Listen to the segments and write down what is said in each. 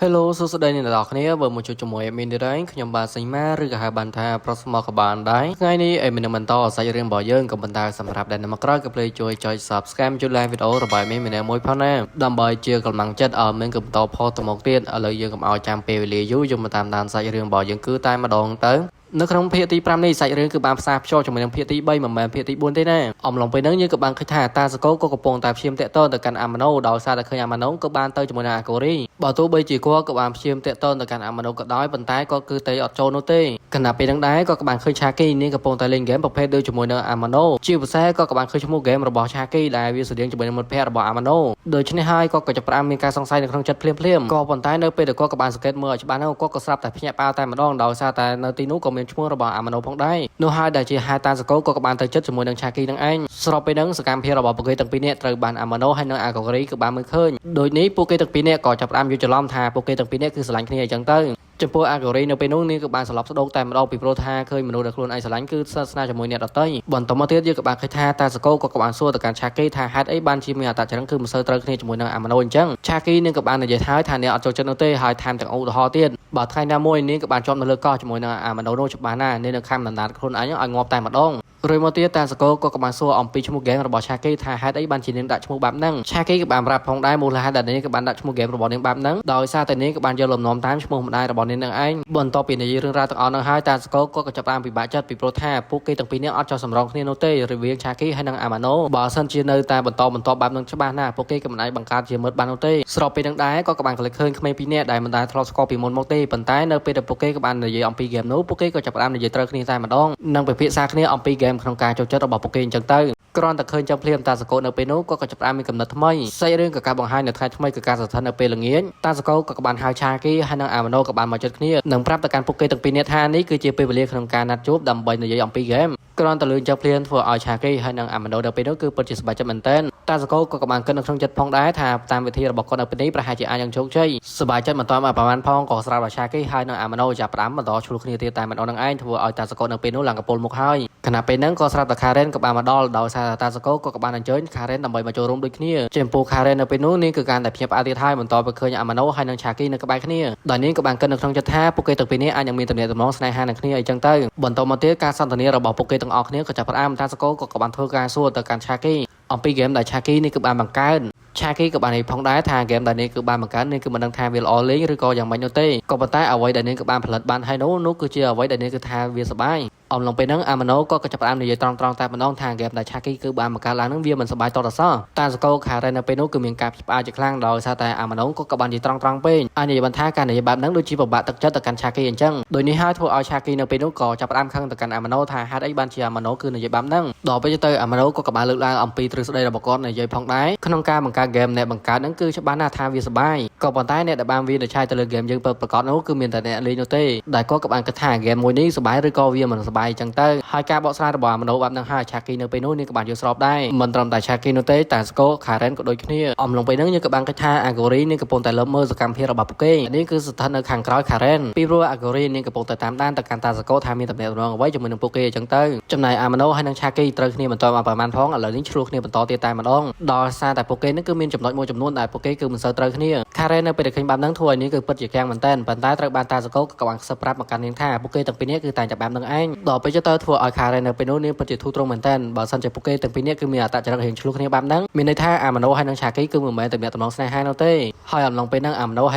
Hello សួស្តីអ្នកទាំងអស់គ្នាបើមកជួបជាមួយ Admin ទៀតហើយខ្ញុំបាទសីម៉ាឬក៏ហៅបានថាប្រុសមកក៏បានដែរថ្ងៃនេះ Admin នឹងបន្តសាច់រឿងរបស់យើងក៏ប៉ុន្តែសម្រាប់ដែលនៅមកក្រោយក៏ភ្លេចជួយចុច Subscribe ជួយ Like វីដេអូរបស់ Admin ម្នាក់មួយផងណាដើម្បីជាកម្លាំងចិត្តឲ្យមានក៏បន្តផុសទៅមុខទៀតឥឡូវយើងកុំឲ្យចាំពេលវេលាយូរយើងមកតាមដានសាច់រឿងរបស់យើងគឺតែម្ដងទៅនៅក្នុងភាគទី5នេះសាច់រឿងគឺបានផ្សារភ្ជាប់ជាមួយនឹងភាគទី3មិនមែនភាគទី4ទេណាអំឡុងពេលហ្នឹងយើងក៏បានឃើញថាតាសកូក៏កំពុងតែព្យាយាមតាក់ទងទៅកាន់អាម៉ាណូដោយសារតែឃើញអាម៉ាណូក៏បានទៅជាមួយនឹងអាកូរីបើទោះបីជាគាត់ក៏បានព្យាយាមតាក់ទងទៅកាន់អាម៉ាណូក៏ដោយប៉ុន្តែគាត់គឺតែអត់ចូលនោះទេខណៈពេលហ្នឹងដែរក៏បានឃើញឆាគីនាងកំពុងតែលេងហ្គេមប្រភេទដូចជាមួយនឹងអាម៉ាណូជាពិសេសក៏បានឃើញឈ្មោះហ្គេមរបស់ឆាគីដែលវាស្រដៀងជាមួយនឹងមិត្តភ័ក្តិរបស់អាម៉ាណូដូច្នេះហើយគាត់ក៏ចាប់ផ្ដើមមានការសង្ស័យនៅក្នុងចិត្តភ្លាមៗក៏ប៉ុន្តែនៅពេលដែលគាត់ក៏បានសង្កេតមើលឲ្យច្បាស់នោះគាត់ក៏ស្រាប់តែភ្ញាក់ផ្អើលតែម្ដងដោយសារតែនៅទីនោះក៏មានឈ្មោះរបស់អាម៉ាណូផងដែរនោះហើយដែលជាហេតុតាសកូក៏បានទៅចិត្តជាមួយនឹងឆាគីនឹងឯងស្របពេលហ្នឹងសកម្មភាពរបស់ពួកគេទាំងពីរនាក់ត្រូវបានអាម៉ាណូហើយនិងអាកូរីគឺបានមើលឃើញដូចនេះពួកគេទាំងពីរនាក់ក៏ចាប់ផ្ដើមយល់ច្រឡំថាពួកគេទាំងពីរនាក់គឺស្រឡាញ់គ្នាអញ្ចឹងទៅចំពោះអាកូរីនៅពេលនោះនាងក៏បានសន្លប់ស្ដោកតែម្ដងពីព្រោះថាឃើញមនុស្សដែលខ្លួនឯងស្រឡាញ់គឺស្និទ្ធស្នាលជាមួយអ្នកដទៃបន្តមកទៀតយើងក៏បានឃើញថាតាសកូក៏បានសួរទៅកាន់ឆាគីថាហេតុអីបានជាមានអត្តចរិតគឺមិនសូវត្រូវគ្នាជាមួយនឹងអាម៉ាណូអញ្ចឹងឆាគីនាងក៏បាននិយាយថានាងអត់ចូលចិត្តនោះទេហើយថែមទាំងឧទាហរណ៍ទៀតបើថ្ងៃណាមួយនាងក៏បានជាប់នៅលើកោះជាមួយនឹងអាម៉ាណូនោះច្បាស់ណាស់នាងនឹងខំដណ្ដើមខ្លួនឯងឲ្យងាប់តែម្ដងរួចមកទៀតតាសកូក៏បានសួរអំពីឈ្មោះហ្គេមរបស់ឆាគីថាហេតុអីបានជានាងដាក់ឈ្មោះបែបហ្នឹងឆាគីក៏បានប្រាប់ផងដែរមូលហេតុដែលនាងក៏បានដាក់ឈ្មោះហ្គេមរបស់នាងបែបហ្នឹងដោយសារតែនាងក៏បានយកលំនាំតាមឈ្មោះម្ដាយរបស់នាងនឹងឯងបន្ទាប់ពីនិយាយរឿងរ៉ាវទាំងអស់ហ្នឹងហើយតាសកូក៏ចាប់ផ្ដើមពិបាកចិត្តពីព្រោះថាពួកគេទាំងពីរនាក់អត់ចោះសម្រងគ្នានោះទេរវាងឆាគីហើយនិងអាម៉ាណូបើសិនជានៅតែបន្តបន្តបែបហ្នឹងច្បាស់ណាស់ពួកគេក៏មិនអាចបង្កើតជាមិត្តបាននោះទេស្របពេលហ្នឹងដែរក៏បានក្លេចឃើញក្មេងពីរនាក់ដែលមិនដែលធ្លាប់ស្គាល់ពីមុនមកទេប៉ុន្តែនៅពេលដែលពួកគេក៏បាននិយាយអំពីហ្គេមនោះពួកគេក៏ចាប់ផ្ដើមនិយាយត្រូវគ្នាតែម្ដងនិងពិភាក្សាគ្នាអំពីហ្គេមក្នុងការចូលចិត្តរបស់ពួកគេអញ្ចឹងទៅគ្រាន់តែឃើញចឹងភ្លាមតាសកូនៅពេលនោះក៏ចាប់ផ្ដើមមានកំណត់ថ្មីសាច់រឿងក៏ការបង្ហាញនៅថ្ងៃថ្មីគឺការស្ថិតនៅពេលល្ងាចតាសកូក៏បានហៅឆាគីហើយនិងអាម៉ាណូក៏បានមកជិតគ្នានិងប្រាប់ទៅកាន់ពួកគេទាំងពីរនាក់ថានេះគឺជាពេលវេលាក្នុងការណាត់ជួបដើម្បីនិយាយអំពីហ្គេមគ្រាន់តែលឺចឹងភ្លាមធ្វើឲ្យឆាគីហើយនិងអាម៉ាណូនៅពេលនោះគឺពិតជាសប្បាយចិត្តមែនទែនតាសកូក៏បានគិតនៅក្នុងចិត្តផងដែរថាតាមវិធីរបស់គាត់នៅពេលនេះប្រហែលជាអាចនឹងជោគជ័យសប្បាយចិត្តមិនទាន់មកប្រហែលផងក៏ស្រាប់ដល់ឆាគីហើយនិងអាម៉ាណូចាប់ផ្ដើមបន្តឈ្លោះគ្នាទៀតតែម្ដងនឹងឯងធ្វើឲ្យតាសកូនៅពេលនោះឡើងកពល់មុខហើយខណៈពេលហ្នឹងក៏ស្រាប់តែខារ៉េនក៏បានមកដល់ដោយសារតាសកូក៏បានអញ្ជើញខារ៉េនដើម្បីមកចូលរួមដូចគ្នាចំពោះខារ៉េននៅពេលនោះនាងគឺកាន់តែភ្ញាក់ផ្អើលទៀតហើយបន្តទៅឃើញអាម៉ាណូហើយនិងឆាគីនៅក្បែរគ្នាដោយនាងក៏បានគិតនៅក្នុងចិត្តថាពួកគេទាំងពីរនេះអាចនឹងមានទំនាក់ទំនងស្នេហានឹងគ្នាអីចឹងទៅបន្តមកទៀតការសន្ទនារបស់ពួកគេទាំងអស់គ្នាក៏ចាប់ផ្ដើមតាសកូក៏បានធ្វើការសួរទៅកាន់ឆាគីអំពីហ្គេមដែលឆាគីនេះគឺបានបង្កើតឆាគីក៏បាននិយាយផងដែរថាហ្គេមដែលនេះគឺបានបង្កើតនេះគឺមិនដឹងថាវាល្អលេងឬក៏យ៉ាងម៉េចនោះទេក៏ប៉ុន្តែអ្វីដែលនាងគឺបានផលិតបានហើយនោះនោះគឺជាអ្វីដែលនាងគឺថាវាសប្បាយអំឡុងពេលហ្នឹងអាម៉ាណូក៏ចាប់ផ្ដើមនិយាយត្រង់ៗតែម្ដងថាហ្គេមដែលឆាគីគឺបានបង្កើតឡើងហ្នឹងវាមិនសប្បាយតតសោះតាសកូខារ៉េននៅពេលនោះគឺមានការផ្អើលជាខ្លាំងដោយសារតែអាម៉ាណូក៏បាននិយាយត្រង់ៗពេកអាចនិយាយបានថាការនិយាយបែបហ្នឹងដូចជាពិបាកទឹកចិត្តទៅកាន់ឆាគីអញ្ចឹងដោយនេះហើយធ្វើឲ្យឆាគីនៅពេលនោះក៏ចាប់ផ្ដើមខឹងទៅកាន់អាម៉ាណូថាហេតុអីបានជាអាម៉ាណូគឺនិយាយបែបហ្នឹងដល់ពេលទៅអាម៉ាណូក៏បានលើកឡើងអំពីទ្រឹស្ដីរបស់គាត់និយាយផងដែរក្នុងការបង្កើតហ្គេមអ្នកបង្កើតហ្នឹងគឺច្បាស់ណាស់ថាវាសប្បាយក៏ប៉ុន្តែអ្នកដែលបានវិនិច្ឆ័យទៅលើហ្គេមយើងពិតប្រាកដនោះគឺមានតែអ្នកលេងនោះទេដែលគាត់ក៏បានគិតថាហ្គេមមួយនេះសប្បាយឬក៏វាមិនសប្បាយអញ្ចឹងទៅហើយការបកស្រាយរបស់អាម៉ាណូបែបហ្នឹងហើយឆាគីនៅពេលនោះនេះក៏បានយល់ស្របដែរមិនត្រឹមតែឆាគីនោះទេតែស្កូខារ៉េនក៏ដូចគ្នាអំឡុងពេលហ្នឹងយើងក៏បានគិតថាអាកូរីនេះកំពុងតែលបមើលសកម្មភាពរបស់ពួកគេនេះគឺស្ថិតនៅខាងក្រោយខារ៉េនពីព្រោះអាកូរីនេះកំពុងតែតាមដានទៅកាន់តាសកូថាមានតំណែងអ្វីជាមួយនឹងពួកគេអញ្ចឹងទៅចំណែកអាម៉ាណូហើយនិងឆាគីត្រូវគ្នាបន្តមកប្រហែលផងឥឡូវនេះឆ្លោះគ្នាបន្តទៀតតែម្ដងដោយសារតែពួកគេនេះគឺមានចំណុចមួយចំនួនដែលពួកគេគឺមិនសូវត្រូវគ្នាខារ៉េននៅពេលដែលឃើញបែបហ្នឹងធ្វើឲ្យនេះគឺពិតជាកាំងមែនតើប៉ុន្តែត្រូវបានតាសកូក៏បានខ្សឹបប្រាប់មកកាន់នាងថាពួកគេទាំងពីរនេះគឺតែងតែបែបហ្នឹងឯងដល់ពេលទៅធ្វើឲ្យខារ៉េននៅពេលនោះនាងពិតជាធូរទ្រង់មែនតើបើសិនជាពួកគេទាំងពីរនេះគឺមានអត្តចរិតរៀងឆ្លោះគ្នាបែបហ្នឹងមានន័យថាអាម៉ាណូហើយនិងឆាគីគឺមិនមែនតែមានតំណងស្នេហានោះទេហើយអំឡុងពេលហ្នឹងអាម៉ាណូហើ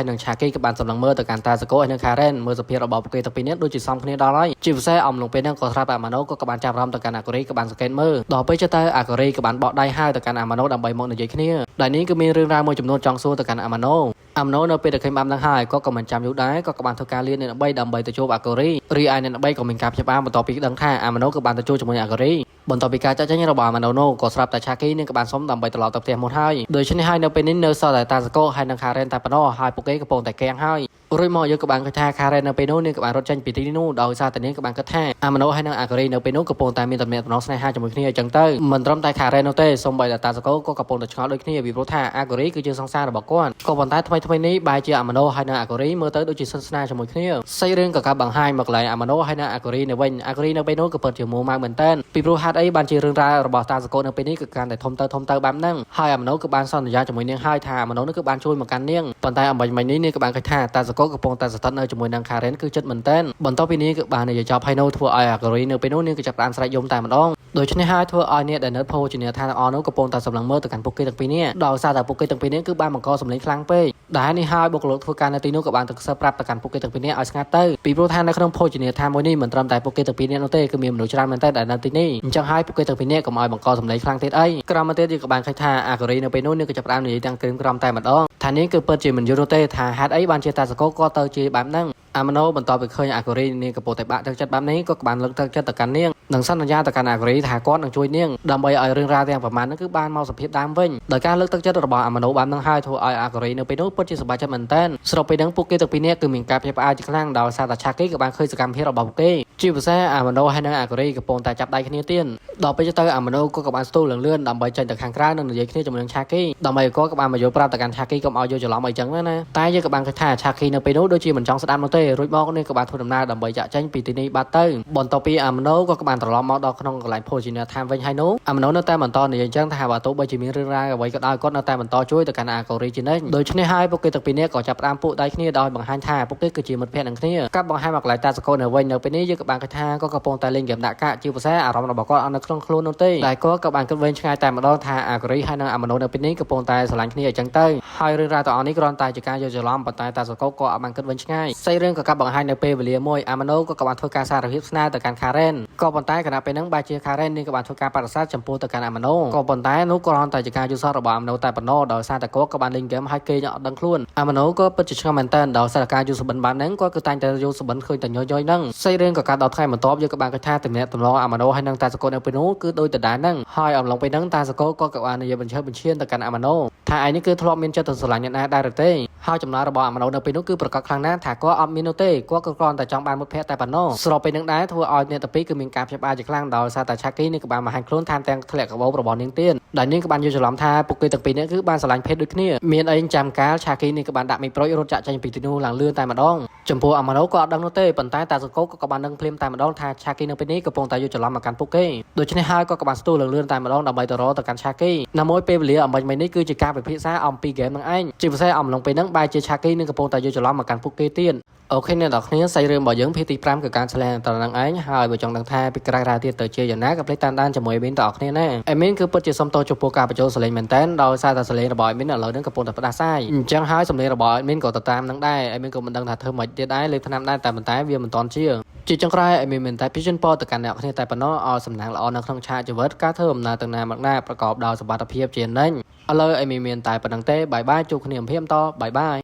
យនិងឆាគីក៏បានសម្លឹងមើលទៅកាន់តាសកូហើយនិងខារ៉េនមើលសភាពរបស់ពួកគេទាំងពីរនេះដូចជាសមគ្នាដល់ហើយជាពិសេសអំឡុងពេលហ្នឹងក៏ស្រាប់អាម៉ាណូក៏បានចាប់អារម្មណ៍ទៅកាន់អាកូរីក៏បានសង្កេតមើលដល់ពេលទៅអាកូរីក៏បានបកដៃហៅទៅកាន់អាម៉ាណូដើម្បីមកនិយាយគ្នាដែលនេះគឺមានរឿងរ៉ាវមួយចំនួនចង់សួរទៅកាន់អាម៉ាណូអាម៉ាណូនៅពេលដែលឃើញបែបហ្នឹងហើយក៏មិនចាំយូរដែរក៏បានធ្វើការលៀនអ្នកដើម្បីដើម្បីទៅជួបអាកូរីរីឯអ្នកដើម្បីក៏មានការព្យាបាលបន្ទាប់ពីដឹងថាអាម៉ាណូក៏បានទៅជួបជាមួយអាកូរីបន្ទាប់ពីការចាក់ចែងរបស់អាម៉ាណូណូក៏ស្រាប់តែឆាគីនឹងក៏បានសុំដើម្បីត្រឡប់ទៅផ្ទះមុនហើយដូច្នេះហើយនៅពេលនេះនៅសល់តែតាសកូហើយនិងខារ៉េនតែប៉ុណ្ណោះហើយពួកគេកំពុងតែកៀងហើយរួចមកយើងក៏បានគិតថាខារ៉េននៅពេលនោះនាងក៏បានរត់ចេញពីទីនោះដោយសារតែនាងក៏បានគិតថាអាម៉ាណូហើយនិងអាកូរីនៅពេលនោះកំពុងតែមានទំនាក់ទំនងស្នេហាជាមួយគ្នាអញ្ចឹងទៅមិនត្រឹមតែខារ៉េននោះទេសូម្បីតែតាសកូក៏កំពុងតែឆ្ងល់ដូចគ្នាពីព្រោះថាអាកូរីគឺជាសង្សាររបស់គាត់ក៏ប៉ុន្តែថ្មីថ្មីនេះបែរជាអាម៉ាណូហើយនិងអាកូរីមើលទៅដូចជាស្និទ្ធស្នាលជាមួយគ្នាសាច់រឿងក៏កាប់បង្ហាញមកកន្លែងអាម៉ាណូហើយនិងអាកូរីនៅវិញអាកូរីនៅពេលនោះក៏ពិតជាមួម៉ៅមែនតើពីព្រោះហេតុ តុអីបានជារឿងរ៉ាវរបស់តាសកូនៅពេលនេះគឺកាន់តែធំទៅធំទៅបែបហ្នឹងហើយអាមណូគឺបានសន្យាជាមួយនាងហើយថាអាមណូនេះគឺបានជួយមកកាន់នាងប៉ុន្តែអំបញ្ញមិញនេះនាងក៏បានឃើញថាតាសកូកំពុងតែស្ថិតនៅជាមួយនឹងខារ៉េនគឺចិត្តមែនតែនបន្ទាប់ពីនេះគឺបាននិយាយចប់ហើយនោះធ្វើឲ្យអាកូរីនៅពេលនោះនាងក៏ចាប់ផ្ដើមស្រែកយំតែម្ដងដូច្នេះហើយធ្វើឲ្យអ្នកដែលនៅភោជនីយដ្ឋានទាំងអស់នោះកំពុងតែសម្លឹងមើលទៅកាន់ពួកគេទាំងពីរនេះដោយសារតែពួកគេទាំងពីរនេះគឺបានបង្កសម្លេងខ្លាំងពេកដែលនេះហើយបុគ្គលិកធ្វើការនៅទីនោះក៏បានទៅខ្សឹបប្រាប់ទៅកាន់ពួកគេទាំងពីរនេះឲ្យស្ងាត់ទៅពីព្រោះថានៅក្នុងភោជនីយដ្ឋានមួយនេះមិនត្រឹមតែពួកគេទាំងពីរនេះនោះទេគឺមានមនុស្សច្រើនមែនទែនដែលនៅទីនេះអញ្ចឹងហើយពួកគេទាំងពីរនេះកុំឲ្យបង្កសម្លេងខ្លាំងទៀតអីក្រោមមកទៀតយើងក៏បានឃើញថាអាកូរីនៅពេលនោះនេះក៏ចាប់ផ្ដើមនិយាយទាំងក្រៀមក្រំតែម្ដងថានេះគឺពិតជាមិនយល់នោះទេថាហេតុអីបានជាតាសកូក៏ទៅជាបែបហ្នឹងអាម៉ាណូបន្ទាប់ពីឃើញអាកូរីនាងកំពុងតែបាក់ទឹកចិត្តបែបនេះក៏បានលើកទឹកចិត្តទៅកាន់នាងនិងសន្យាទៅកាន់អាកូរីថាគាត់នឹងជួយនាងដើម្បីឲ្យរឿងរ៉ាវទាំងប្រមាណហ្នឹងគឺបានមកសភាពដើមវិញដោយការលើកទឹកចិត្តរបស់អាម៉ាណូបាននឹងហើយធ្វើឲ្យអាកូរីនៅពេលនោះពិតជាសប្បាយចិត្តមែនទែនស្របពេលហ្នឹងពួកគេទាំងពីរនាក់គឺមានការភ្ញាក់ផ្អើលជាខ្លាំងដោយសារតែឆាគីក៏បានឃើញសកម្មភាពរបស់ពួកគេជាពិសេសអាម៉ាណូហើយនិងអាកូរីកំពុងតែចាប់ដៃគ្នាទៀតដល់ពេលទៅអាម៉ាណូក៏បានស្ទូលលឿនដើម្បីចេញទៅខាងក្រៅនិងនិយាយគ្នាជាមួយនឹងឆាគីដើម្បីឲ្យគាត់ក៏បានមកយល់ប្រាប់ទៅកាន់ឆាគីកុំឲ្យយល់ច្រឡំអីចឹងណាតែយើងក៏បានឃើញថាឆាគីនៅពេលនោះដូចជាមិនចង់ស្ដាប់នោះទេរួចមកនេះក៏បានធ្វើដំណើរដើម្បីចាក់ចេញពីទីនេះបាត់ទៅបន្ទាប់ពីអាម៉ាណូក៏បានត្រឡប់មកដល់ក្នុងកន្លែងភោជនីយដ្ឋានវិញហើយនោះអាម៉ាណូនៅតែបន្តនិយាយចឹងថាបើទោះបីជាមានរឿងរ៉ាវអ្វីក៏ដោយគាត់នៅតែបន្តជួយទៅកាន់អាកូរីជានិច្ចដូច្នេះហើយពួកគេទាំងពីរនាក់ក៏ចាប់ផ្ដើមពួកដៃគ្នាដោយបង្ហាញថាពួកគេគឺជាមិត្តភក្តិនឹងគ្នាកាប់បង្ហាញមកកន្លែងតាសកូនៅវិញនៅពេលនេះយើងក៏បានឃើញថាគាត់កំពុងតែលេងហ្គេមដាក់កាក់ជាពិសេសអារម្មណ៍របស់គាត់អត់នៅក្នុងខ្លួននោះទេតែគាត់ក៏បានគិតវែងឆ្ងាយតែម្ដងថាអាកូរីហើយនិងអាម៉ាណូនៅពេលនេះកំពុងតែស្រឡាញ់គ្នាអញ្ចឹងទៅហើយរឿងរ៉ាវទាំងអស់នេះគ្រាន់តែជាការយល់ច្រឡំប៉ុន្តែតាសកូក៏អត់បានគិតវែងឆ្ងាយសាច់រឿងក៏កាប់បង្ហាញនៅពេលវេលាមួយអាម៉ាណូក៏បានធ្វើការសារភាពស្នេហ៍ទៅកាន់ខារ៉េនក៏ប៉ុន្តែខណៈពេលហ្នឹងបែរជាខារ៉េននេះក៏បានធ្វើការបដិសេធចំពោះទៅកាន់អាម៉ាណូក៏ប៉ុន្តែនោះគ្រាន់តែជាការយល់សប្តិរបស់អាម៉ាណូតែប៉ុណ្ណោះដោយសារតែគាត់ក៏បានលេងហ្គេមហើយគេអត់ដឹងខ្លួនអាម៉ាណូក៏ពិតជាឆ្ងល់មែនតើដោយសារតែការយល់សុបិនបានហ្នឹងគាត់គឺតែងតែយល់សុបិនឃើញតែញយៗហ្នឹងសាច់រឿងក៏កាត់ដល់ថ្ងៃបន្ទាប់យើងក៏បានឃើញថាទំនាក់ទំនងអាម៉ាណូហើយនិងតាសកូនៅពេលនោះគឺដូចដដែលហ្នឹងហើយអំឡុងពេលហ្នឹងតាសកូក៏បាននិយាយបញ្ឆេះបញ្ឈានទៅកាន់អាម៉ាណូថាឯងនេះគឺធ្លាប់មានចិត្តទៅស្រឡាញ់អ្នកណាដែរឬទេហើយចម្លើយរបស់អាម៉ាណូនៅពេលនោះគឺប្រកាសខ្លាំងណាស់ថាគាត់អត់មាននោះទេគាត់ក៏គ្រាន់តែចង់បានមិត្តភក្តិតែប៉ុណ្ណោះស្របពេលនឹងដែរធ្វើឲ្យអ្នកតាពីរគឺមានការភ្ញាក់ផ្អើលជាខ្លាំងដោយសារតែឆាគីនេះក៏បានបង្ហាញខ្លួនថែមទាំងធ្លាក់កាបូបរបស់នាងទៀតដែលនាងក៏បានយល់ច្រឡំថាពួកគេទាំងពីរនាក់គឺបានស្រឡាញ់ភេទដូចគ្នាមានអីចាំកាលឆាគីនេះក៏បានដាក់មីប្រូចរត់ចាក់ចេញពីទីនោះឡើងលឿនតែម្ដងចំពោះអាម៉ាណូក៏អត់ដឹងនោះទេប៉ុន្តែតាសកូក៏បានដឹងភ្លាមតែម្ដងថាឆាគីនៅពេលនេះកំពុងតែយល់ច្រឡំមកកាន់ពួកគេដូច្នេះហើយក៏បានស្ទូលលឿនតែម្ដងដើម្បីទៅរកទៅកាន់ឆាគីណាមួយពេលវេលាអំបញ្ញមិញនេះគឺជាការពិភាក្សាអំពីហ្គេមនឹងឯងជាពិសេសអំឡុងពេលហ្នឹងបែរជាឆាគីនឹងកំពុងតែយល់ច្រឡំមកកាន់ពួកគេទៀត OK អ្នកនរគ្នាសាច់រឿងរបស់យើងភាគទី5គឺការឆ្លងតនឹងឯងហើយបើចង់ដឹងថាពីក្រៅរ៉ាទៀតទៅជាយ៉ាងណាក៏ភ្លេចតាមដានជាមួយមីនតអរគ្នាណាអេមីនគឺពិតជាសុំទោសចំពោះការបញ្ចូលសលេងមែនតើដោយសារតែសលេងរបស់អេមីនឥឡូវនេះកំពុងតែផ្ដាសាយអញ្ចឹងហើយសំលេងរបស់អេមីនក៏ទៅតាមនឹងដែរអេមីនក៏មិនដឹងថាធ្វើម៉េចទៀតដែរលេបថ្នាំដែរតែប៉ុន្តែវាមិនតន់ជាជាចុងក្រោយអេមីនមានតែពិជិនពរទៅកាន់អ្នកគ្នាតែប៉ុណ្ណោះឲ្យសំណាងល្អនៅក្នុងឆាកជីវិតការធ្វើដំណើរទាំងណាមកណាប្រកបដោយសុវត្ថិភាពជានិច្ចឥឡូវអេមីនមានតែប៉ុណ្្នឹងទេbye bye ជួបគ្នាអំភៀមត bye bye.